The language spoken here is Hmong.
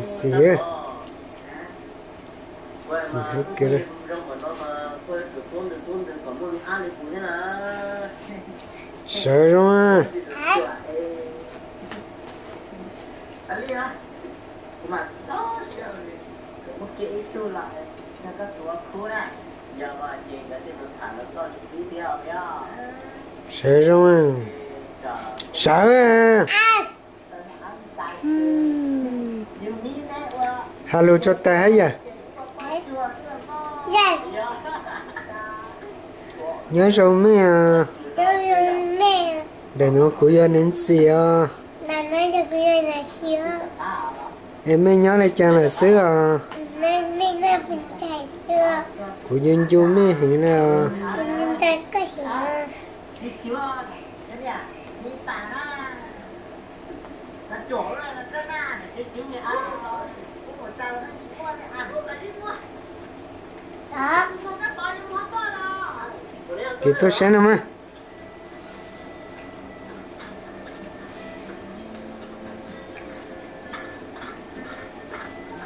Xis, xis heev kawg li. Sawv zoo. Sawv zoo. Sawv. Has lus tso tas hab yawm. Nyob zoo mej. Ntawm nuav kuv yog Neev Xis os. Es mej nyob le caag lawm xwb os? Kuv nco nco mej heev le os. Ces tuaj saib no mas.